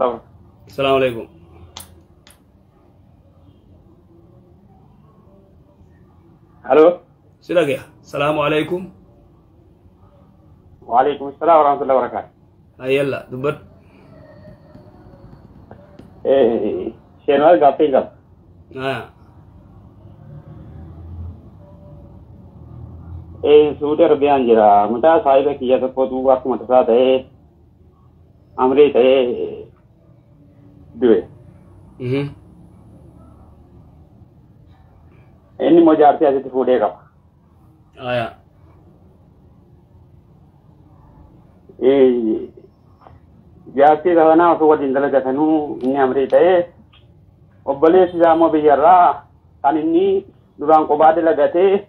Asalaamu alaikum. Aloo. Si dhagaya. Asalaamu alaikum. Waalaikum salaam warahmatullahi wabarakatuh. Ayyalla dubbadhu. Sheenwaal gaaffii qaba. Suudi Arabiyaan jira. Mucaa saahiba kiyya tokkotu akkuma tasaa ta'ee amrii ta'ee du'e. Inni immoo jaartii asitti fuudhee qaba. Jaartii sanaa osoo waliin dalagatanuu inni amrii ta'ee obboleessi isaa immoo biyyarraa kan inni duraan kophaa dalagatee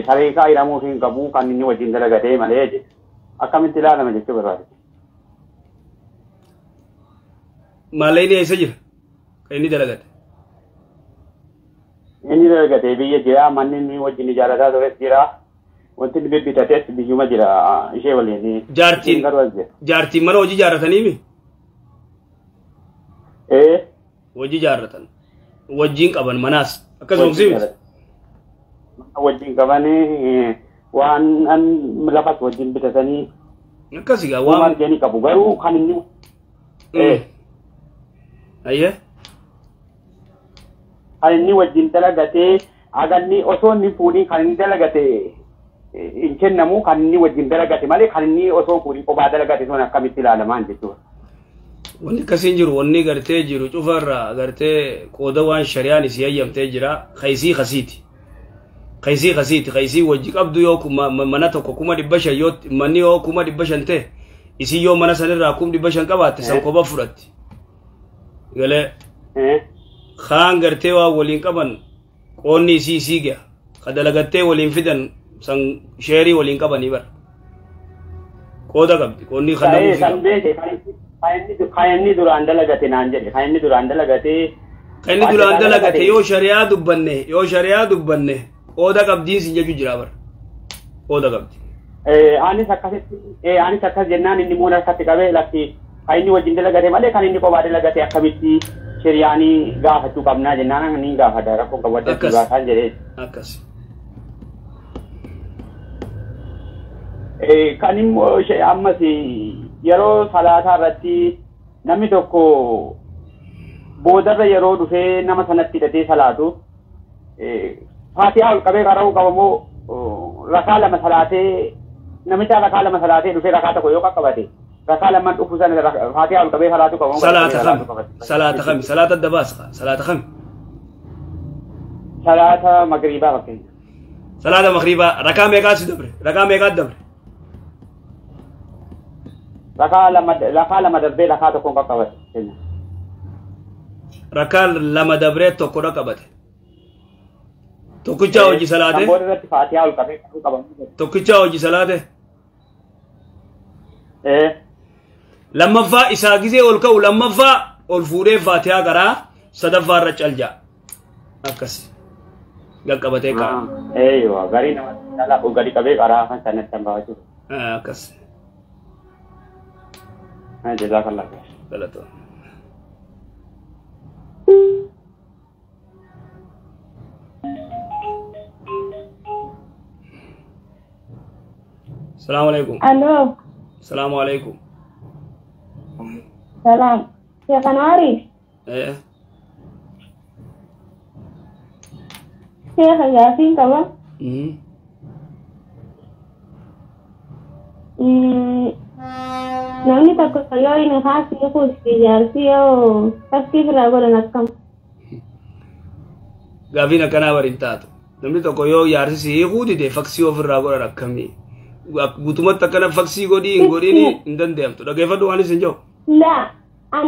tariikaa hidhamuuf hin qabu kan inni wajjin dalagatee malee jedhe. Akkamitti ilaalama jechuu barbaade. Maallayni eessa jira? Kan inni dalagate? Inni dalagatee biyya jira, manni inni wajjin ijaarrataa tures jira. Wanti inni bibbitates biyyuma jira ishee waliin. Jaartiin jaartiin mana hojii ijaarrataniimi? Hojii ijaarratan. Wajjin qaban manaas akkasuma miti? Wajjin qabanii waan lafas wajjin bitatanii. Akkasi gaa waan arganii qabu garuu kan inni Ayyee. Kan inni wajjin dalagatee aganni osoo inni fuudhii kan inni dalagate hin kennamu kan inni wajjin dalagate malee kan inni osoo fuudhii kophaa dalagate sun akkamitti ilaalamaan jechuudha. Wanni akkasiin jiru wanni gartee jiru cufarraa gartee qooda waan shari'aan isii hayyamtee jira kaysii kasiiti. Kaysii kasiiti kaysii wajji qabdu yoo mana tokko 500,000 yoo manni yoo 500,000 ta'e isii yoo mana sanirraa 500,000 qabaatte san kophaa fudhatti. Galee kaan gartee waa waliin qaban qoonni isii isii ga'a ka dalagattee waliin fidan san sheerii waliin qabanii bara. Qooda qabdi qoonni kan namuu fi Kan inni duraan dalagate naan jedhe kan inni duraan dalagate. Kan inni duraan dalagate yoo shari'aa dubbanne yoo shari'aa dubbanne qooda qabdiin sin jechuu jira bara. Qooda qabdi. Anis akkasitti anis akkas jennaan inni muuna harkatti qabee lakki kan inni wajjin dalagate malee kan inni kophaa dalagate akkamitti shari'aanii gaafachuu qabnaa jennaan ni gaafata rakkoon qabu adda baasaan jedhee. Akkas. Kan immoo ammas yeroo salaataa irratti namni tokko boodarra yeroo dhufee nama sanatti hidhatee salaatu faatihaa ol qabee qara'uu qaba moo rakaa lama salaatee namicha rakaa lama salaatee dhufee rakaa tokko yoo qaqqabate rakaa lamaan dhufu sana faatihaa ol qabee salaatu qaba moo Salaata kami? Salaata kami? Salaata adda baasa. Salaata kami? Salaata magriibaa fakkeenya. Salaata magriibaa rakaa meeqaa si dabre? Rakaa meeqaa dabre? Rakaa lama darbee rakaa tokkoon qaqqabate. Rakaa lama dabree tokko qaqqabate. Tokkicha hojii salaate. Booda irratti faatihaa ol qabee qaba. Tokkicha hojii salaate. Lammaffaa isaa gisee ol ka'u lammaffaa ol fuudhee faatihaa karaa sadaffaa irra calja. Akkas. Qaqqabatee ka'a. Eeywa garii nama caalaa gadi qabee karaa kan sanatti hambaa jiru. Akkas. Jazakallah. Galatoo. Salaamu alaikum. Aloo. Salaamu alaikum. Salaam. Sheekh Anwaari. Sheekh gaafiin qaba. Namni tokko yoo inni haasii kuusi jaarsi yoo fakkii irraa godhan akkam. Gaafiin akkanaa bari hin taatu. Namni tokko yoo jaarsi si hiikuu dide faksii ofirraa godhan akkamii? Guutumatti akkana faksii godhii hin godhiin hin danda'amtu. Dhageeffadhu waan isin jiru. Laa an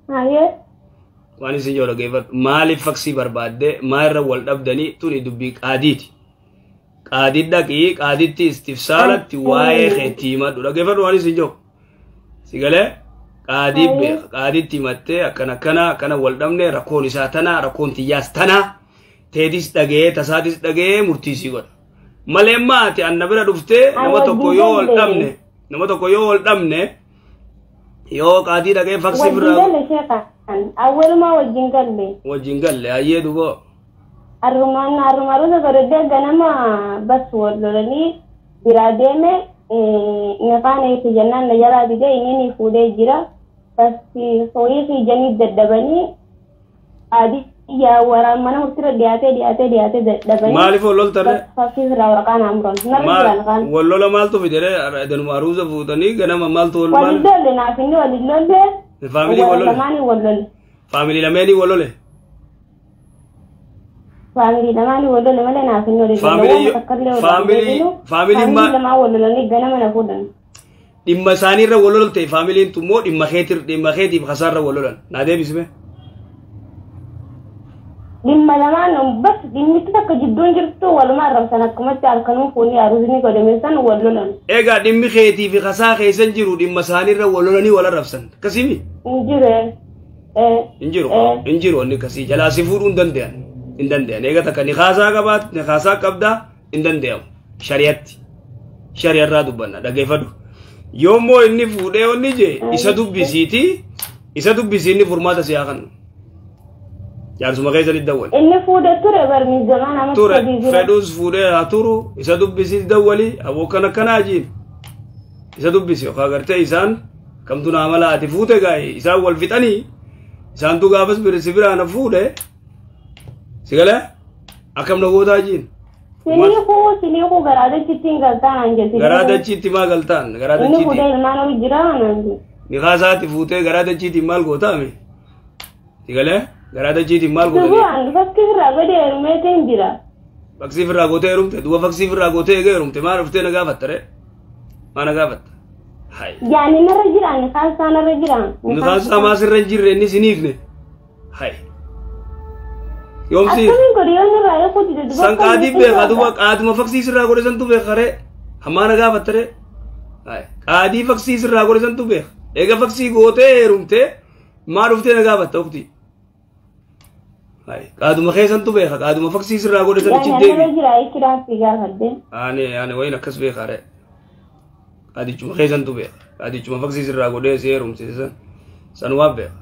hayyee. Waan isin jiru dhageeffadhu. Maaliif faksii barbaadde maalirra wal dhabdanii tuni dubbii qaadiiti. Qaadii dhaqii qaaditti istifsaalatti waa'ee keetti himadhu. Dhageeffadhu waan isin jiru. Si galee qaadii beeka. Qaaditti himattee akkana akkana akkana wal dhabne rakkoon isaa tanaa rakkoon tiyyaas tanaa teetis dhagee tasaatis dhagee murtiisii godha. Malee maati anna bira dhuftee nama tokko yoo wal dhabne nama tokko yoo wal dhabne Yoo qaadii dhaqee faksii Wajjin birraa galle sheekan. Awwalumaa wajjin galle. Wajjin galle ayyee duboo. Arrumaan arrumaarota godhadhee ganama bas wal lolanii biraa deeme niqaan eegi jennaan na jalaa didee inni ni fuudhee jira. Bas horii fiijanii dadhabanii adii yaa waraan mana murtiirra dhiyaatee dhiyaatee dhiyaatee dadhabanii. Maaliif wal loltarre? Bas fakkii irraa waraqaa naa muran. Narra jira niqaan. Wal lola maaltu fidere danuma aruuza fuutanii ganama maaltu wal Walin maal? lolle naaf inni walin lolle. Faamilii wal Warra lole. lamaanii wal lolle. Faamilii lameenii wal lole. Faamilii lamaanii wal lolle malee naaf inni walin lolle. Faamilii Waan takka illee wal faamilii beeknu. faamilii Faamilii lamaan wal lolanii ganama na fuudhan. Dhimma isaaniirra wal lolte faamiliin tummoo dhimma keetir dhimma keetiif kasaarra wal lolan. Naa deebisime. Dhimma lamaan bas dhimmitti takka jidduun jirtu walumaa arrabsan akkumatti halkanuu fuunii aruusni godhame san wal lolan. Egaa dhimmi keetii fi kasaa keessan jiru dhimma isaaniirra wal lolanii wal arrabsan. Akkasimi? Hin jiru. Hin jiru. Hin jiru wanni akkasii jalaa si fuudhuu hin danda'an. Hin danda'an. Egaa takka ni kaasaa qabaat ni kaasaa qabdaa hin danda'amu. Shari'atti. Shari'arraa dubbanna dhageeffadhu. Yoommoo inni fuudhee onni jee isa dubbisiiti isa dubbisii inni furmaata si haa kennu. Jaarsuma keessanitti dawwali. Inni fuudhee ture barmi zamaan amma Ture sadii jira. Fedhuus fuudhee haa turu isa dubbisiis dawwali aboo kan akkanaa jiin. Isa dubbisi yookaan gartee isaan kamtu naa mala ati fuute gaa'e isaan wal fixanii isaantu gaafas bira si biraa na fuudhe si galee akkam na gootaa jiin. Sinii kuu garaa dachiitti hin galtaan an jedhe. Garaa dachiitti maa galtaan garaa Inni dachiitti fuudhee ilmaan olii jira naan jedhe. Niqaasaatti fuutee garaa dachiitiin maal gootaame si galee garaa dachiitiin maal gootanii Dubbaan fakkii irraa gadi heerumeetiin jira. Faksii firraa gootee heerumte duuba faksii firraa gootee eega heerumte maal dhuftee na gaafatta ree maa na gaafatta hai. Yaani narra jira niqaan isaa narra jira. Niqaasaa maa sirra hin jirre inni siniifne hai yoomsi. Akkamiin godhe yoo narraa yoo fuudhite duba. San qaadii beeka duuba qaaduma faksii sirraa godhe santu beeka ree hammaa na gaafatta ree hai qaadii faksii sirraa godhe santu beeka eega faksii gootee heerumte maa dhuftee na gaafatta ukti hai qaaduma keessantu beeka qaaduma faksii sirraa godhe san achi Yaani deebi. narra jira jechuudhaan si gaafadhe. Ani wayin akkas beeka ree qaadichuma keessantu beeka qaadichuma faksii sirraa godhee si heerumsiise san sanumaaf beeka.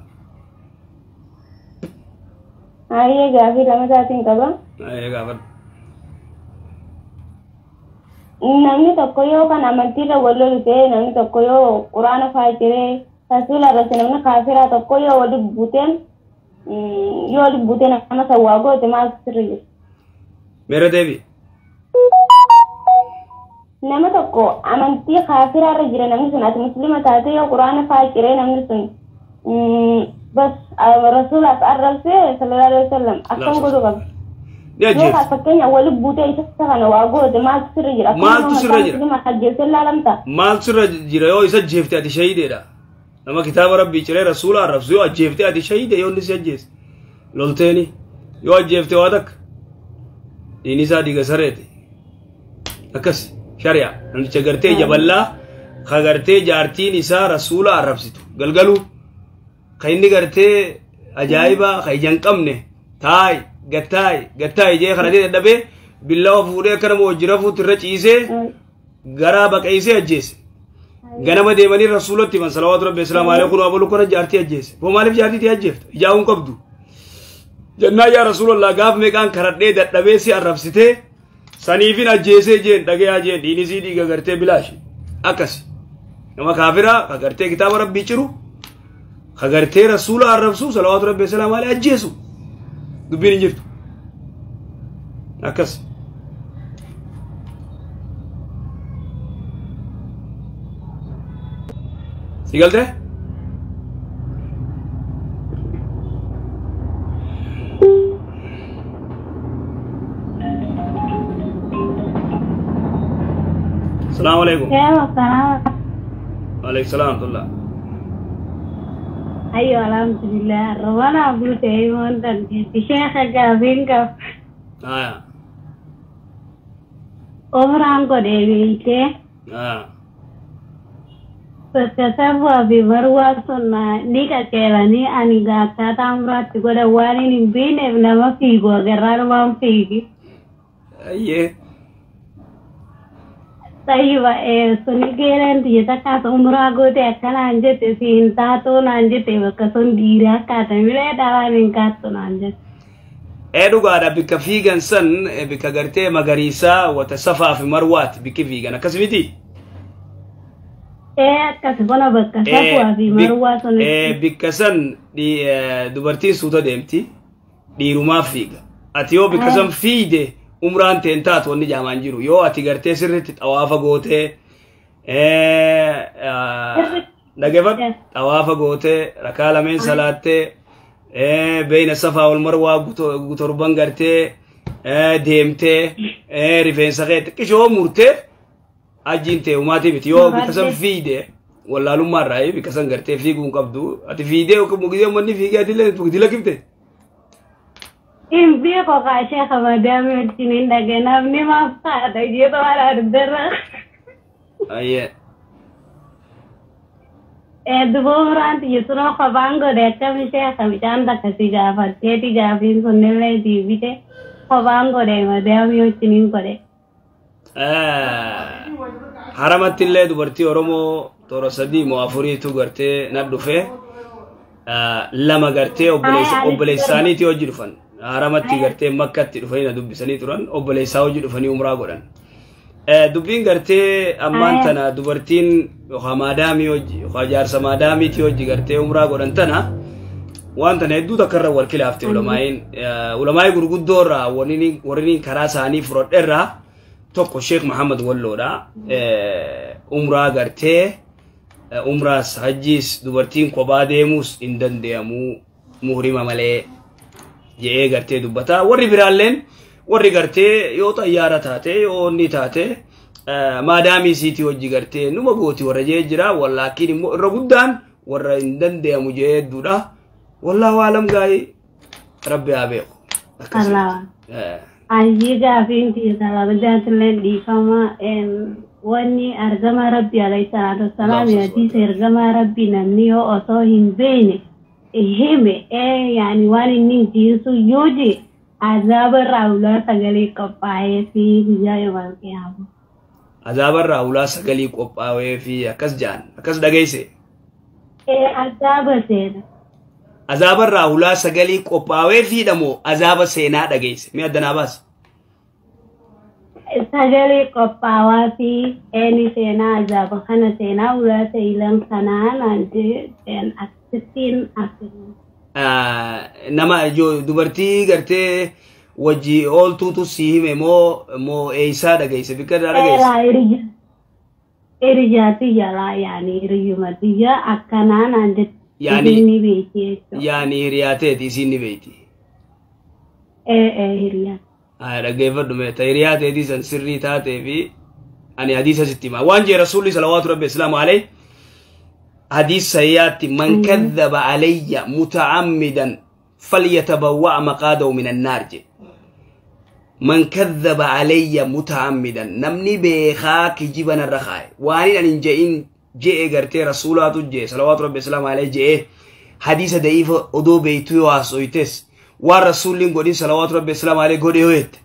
Hayyee gaafii lama isaatiin qaba. Ee gaafadhu. Namni tokko yoo kan amantiirra wal lolu ta'e namni tokko yoo quraana fa'aa jiree rasuula irratti namni kaafiraa tokko yoo wali buuteen yoo wali buuteen nama sawwaa goote maal sirri jira? Meera deebi. Nama tokko amantii kaafiraa irra jira namni sun ati musliima taate yoo quraana fa'aa jiree namni sun bas rasuulaaf arrabsee sallallahu alaihi wasallam akkam godhuu qaba? Ni Yoo ajjeefte. Fakkeenya wali buutee isa kana waa goote maaltu sirri jira? Maaltu sirra jira? Muslima ajjeesee laalamta? Maaltu sirra jira yoo isa ajjeefte ati shahiideedha. Nama kitaaba rabbii ciree rasuula arrabsu yoo ajjeefte ati shahiide yoo inni si ajjeese. Lolteeni yoo ajjeefte waa takka. Diinni isaa dhiiga sareeti. Akkas shari'a namticha gartee jaballaa ka gartee jaartiin isaa rasuula arrabsitu galgaluu ka inni gartee ajaa'ibaa ka ija hin qabne taayi gattaayi gattaayi jee kana dadhabee billawa fuudhee akka nama hojii rafuutti irra ciisee garaa baqeessee ajjeese. Ganama deemanii rasuulatti himan salawaatu rabbi islaamu alayhi kun abalu kana jaartii ajjeese. Boo maaliif jaartii ta'e ajjeefta? Ijaa'uun qabdu. Jennaa yaa rasuulallah gaaf meeqaan karadhee dadhabee si arrabsitee saniifin ajjeesee jeen dhagayaa jeen dhiini sii dhiiga gartee bilaashi. Akkas. Nama kaafiraa ka gartee kitaaba rabbii ciru ka gartee rasuula arrabsu salawaatu rabbi islaamu alayhi ajjeesu. Dubbiin hin jirtu. Akkas. Si galtee? Salaamu alaikum. Salaam. Waalaikum salaam warahmatullah. Ayyo alhamdulillah. Rabana buute wontan sheekha gaafiin qaba. Aya. Umraan godhee beeytee Aya. bakka Safaa fi Marwaa sun ni qaceelanii ani akkaataa umraatti godhan waan hin beekneef nama fiigu agarraan waan fiigi. Ayyee. Tayyiba suni geeraan tiyya takkaas umuraa goote akkanaan jette siin taatoo naan jette bakka sun dhiiraa akkaata milee dhalaan hin kaattu naan jette. Ee dhugaadha bikka fiigan san bikka gartee magariisaa wata safaa fi marwaati bikki fiigan akkas miti? Ee akkas bona bakka safaa fi marwaa sun. Bikka san dubartiin suuta deemti dhiirumaaf fiiga. Ati yoo bikka san fiide umraan teen taatu wanni jaamaan jiru yoo ati gartee sirriitti xawaafa gootee dhageeffadhu xawaafa gootee rakaa lameen salaattee beeyna safaa wal marwaa torban gartee deemtee rifeensa kee xiqqishoo murtee ajiin ta'e umaatii miti yoo bikka san fiide wallaalummaa irraa bikka san gartee fiiguu hin qabdu ati fiidee gisee uummanni fiigee ati illee itti lakkifte. Hin beeku kaashee kabajamee wajjin hin dhagee namni maaf taata jedhu waan argirra. Ayyee. Duba umraan tiyya sunoo kophaan godhe akkam ishee bishaan takka si gaafatteeti gaafiin sunnillee deebite kophaan godhe madaamii wajjin hin godhe. Haramatti illee dubartii Oromoo toora 3 moo 4tu gartee na dhufe 2 gartee obboleessaaniiti hojii dhufan. Haramatti gartee Makkatti dhufanii na dubbisanii turan obboleessaa hojii dhufanii umraa godhan. Dubbiin gartee ammaan tana dubartiin yookaan maadaamii hojii yookaan jaarsa maadaamiitii hojii gartee umraa godhan tana waan tana hedduu takka irra wal kilaafte ulamaa'iin ulamaa'ii gurguddoo irraa warreen karaa isaanii fudhadhe irraa tokko Sheekh Muhammad Walloodha. Umraa gartee umraas hajjiis dubartiin kophaa deemuus hin danda'amu muhrima malee jedhee gartee dubbata. Warri biraalleen warri gartee yoo xayyaara taate yoo inni taate maadaamii siitii hojii gartee numa gooti warra jee jira wallaakiin immoo irra guddaan warra hin danda'amu jee hedduudha. Wallaahu alam gaa'ii rabbi haa beeku. Ayyii gaafiin tiyya sababaatillee dhiifama wanni argama rabbi alayhi salaatu wassalaam hadiisa ergama rabbi namni yoo osoo hin beekne hime yaani waan inni jiisu yoo jee azaaba irraa ulaa sagalee qophaa'ee fi guyyaa yoomaan qiyaamu. Azaaba irraa ulaa sagalee qophaa'ee fi akkas jaan akkas dhageesse. Azaaba seena. Azaaba irraa ulaa sagalee qophaa'ee fi dhamoo azaaba seenaa dhageesse mi'a addanaa baas. Sagalee qophaawaa fi eenyu seenaa azaaba kana seenaa ulaa sa'ilan kanaa naan jeen akkasittiin akkasuma. Nama dubartii gartee wajji ooltuutu si hime moo eeysaa dhageesse bikka irraa dhageesse? Hiriyaati jalaa yaani hiriyyuma akkanaa naan jette. Yaani ni beekti jechuudha. Yaani hiriyaateeti isiin ni beekti. Hiriyaa. Dhaggeeffadhu mee ta hiriyaa teetii san sirrii taatee fi ani hadiisa sitti hima. Waan jee rasuulli salawaatu rabbi islaamu alayhi حديث سياتي من كذب علي متعمدا فليتبوأ مقعده من النار جي. من كذب علي متعمدا نمني بخاك جبن الرخاء واني ان جئين جئ غرتي رسولات جي صلوات ربي السلام عليه جئ حديث ضعيف ادو بيتو واسويتس والرسول غودي صلوات ربي السلام عليه غودي هوت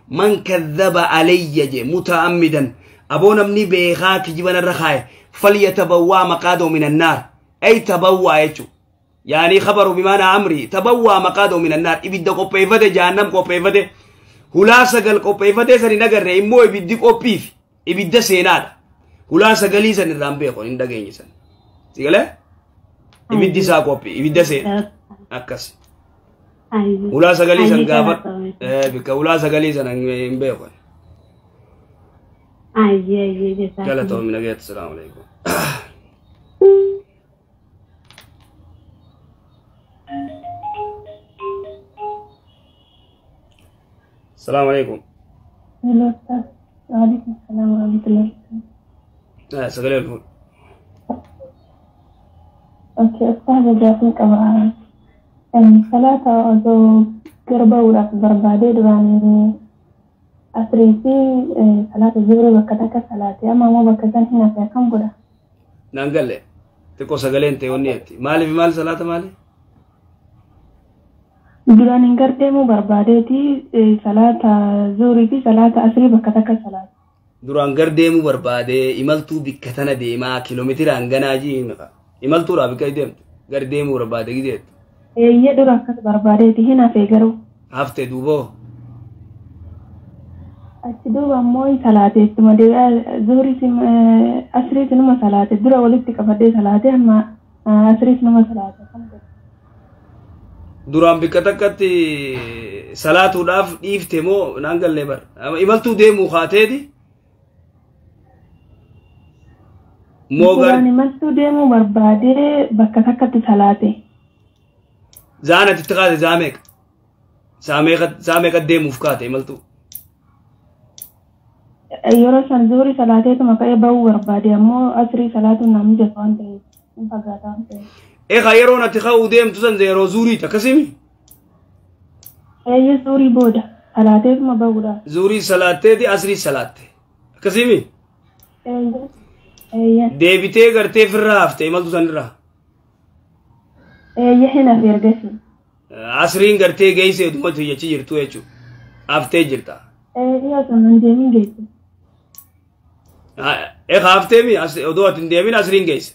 من كذب علي جي متعمدا ابو نمني بخاك جبن الرخاء فليتبوأ مقعده من النار أي تبوأ يجو يعني خبر بمعنى أمري تبوأ مقعده من النار إبدا قبيفته جهنم قبيفته هلا سقل قبيفته سني نجر إمو إبدي قبيف إبدا سيناد هلا سقلي سن الرامبي خون إن دقيني سن سيقله إبدي سا قبي إبدا سين أكس هلا سقلي سن قافت بك هلا سقلي سن إمبي خون قالت من أجل السلام عليكم. السلام عليكم. وعليكم السلام ورحمة الله وبركاته. سجل الفول. أوكي أستاذ جافين كمان. صلاة أزو قربة ولا بربادة يعني أسريتي صلاة الظهر بكتك صلاة يا ماما بكتن هنا في كم قرا. نانقل تكو سجلين تيونيتي مالي في مال صلاة مالي. Duraan hin gardeemu barbaadeeti salaata zuurii fi salaata asrii bakka takka salaata. Duraan gar deemuu barbaade imaltuu bikka tana deemaa kiiloomeetira hanganaa jii imaltuudhaa bikka deemtu gar deemuu barbaade gideettu. Eeyyee dura akkas barbaadeeti hin hafee garuu. Haftee duuboo. Achi duuba ammoo salaate ittuma zuhurii asriis numa salaate dura walitti qabadhee salaate amma asriis numa salaate. Duraan bikka takkatti salaatuudhaaf dhiifte moo naan gallee bar imaltuu deemuu kaateeti. Moo Duraan imaltuu deemuu barbaadee bakka takkatti salaate. Zaan ati itti kaate zaa meeqa? Saa meeqa deemuuf kaate imaltuu? Yeroo san zuhurii salaateetuma ka'ee bahuu barbaade ammoo asrii salaatuun naa mijatu waan ta'eef hin fagaata waan ta'eef. Egaa yeroon ati ka'uu deemtu san yeroo zuhuriiti akkasimi? Eeyyee zuhurii booda salaateetuma bahuudhaaf. Zuhurii salaatteeti asrii salaatte akkasimi? Eeyyee. Deebitee gartee firraa hafte imaltu sanirraa? Eeyyee hin hafe ergasii. Asriin gartee geessee dhumatu jechi jirtu jechuudha. Haftee jirta. Eeyyee osoo hin deemin geesse. Egaa haftee mi odoo ati hin deemin asriin geesse.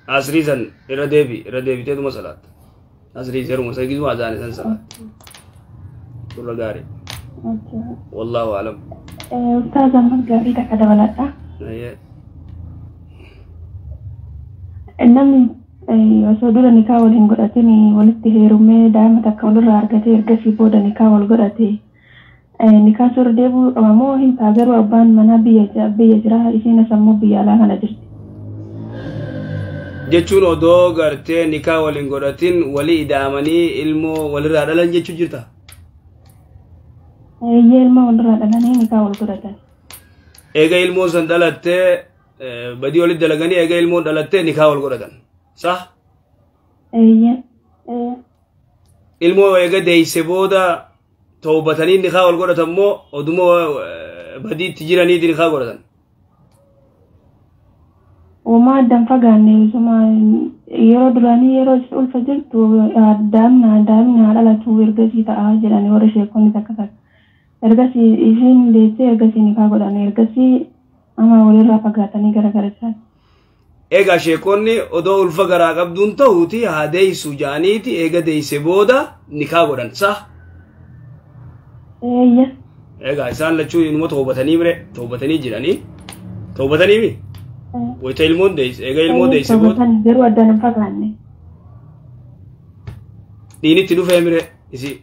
Asrii san irra deebi irra deebitee dhuma salaatta. Asrii yeruma san gizuma azaane san salaatta. Turra gaarii. Wallaahu alam. Ustaaz ammas gaaffii takka dabaladha. Namni osoo dura nikaa wal hin godhatin walitti heerumee daa'ima takka walirraa argatee ergasii booda nikaa wal godhate nikaa suurri deebi'uu qaba moo hin ta'a garuu abbaan manaa biyya jira isheen as ammoo biyya alaa kana jirti. Jechuun odoo gartee nikaa wal hin godhatin walii ida'amanii ilmoo walirraa dhalan jechuu jirta? Eeyyee ilmoo walirraa dhalanii nikaa wal godhatan. Eega ilmoo san dhalattee badii walitti dalaganii eega ilmoon dhalattee nikaa wal godhatan. Sah? Eeyyee. Ilmoo eega deeyse booda toobatanii nikaa wal godhatan moo oduma badii itti jiraniiti nikaa godhatan? Uumaa addaan fagaanne isuma yeroo duraanii yeroo ulfa jirtu daa'imni haa dhalatu ergasii ta'a jedhanii warri sheekonni takka takka. Ergasii isheen deessee ergasii nikaa godhan ergasii amma walirraa fagaatanii gara gara jiran. Egaa sheekonni odoo ulfa garaa qabduun ta'uuti haa deessu jaaniiti eega deesse booda nikaa godhan sah? Eeyya. Egaa isaan lachuu inuma toobatanii bire toobatanii jiranii toobatanii mi? Wayita ilmoon deesse eega ilmoo deesse booda. Garuu addaan hin fagaanne. Dhiinitti dhufee mire isii.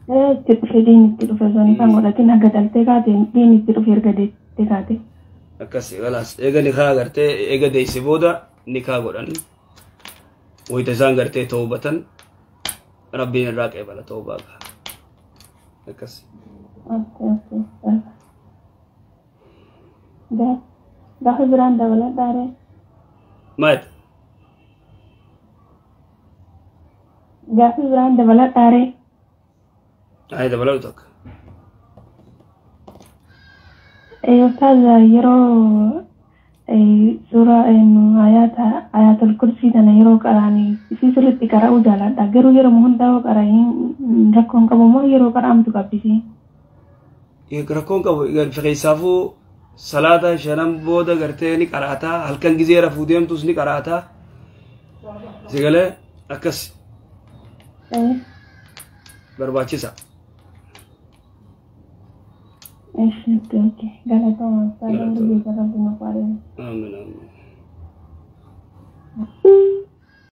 Itti dhufe dhiin itti dhufe osoo nikaan godhatin haga dhaltee kaate dhiin itti dhufe erga deessee kaate. Akkas galaas eega nikaa gartee eega deesse booda nikaa godhan wayita isaan gartee toobatan rabbiin irraa qeebala toobaa akkas. Gaafa biraan dabaladhaaree. Maal? Gaafa biraan dabaladhaaree. Ay dabalatu takka. Ustaaz yeroo suuraa ayatul kursii tana yeroo qara'anii isii sirriitti qara'uu jaaladha. Garuu yeroo hundaa qara'anii rakkoon qabu moo yeroo qara'amtu qabdisi? Rakkoon qabu keessaafu salaata shanan booda gartee ni qara'ataa halkan gizee rafuu deemtus ni qara'ataa. Sigalee akkas barbaachisa. Okey. Galatooma. Amiin. Amiin.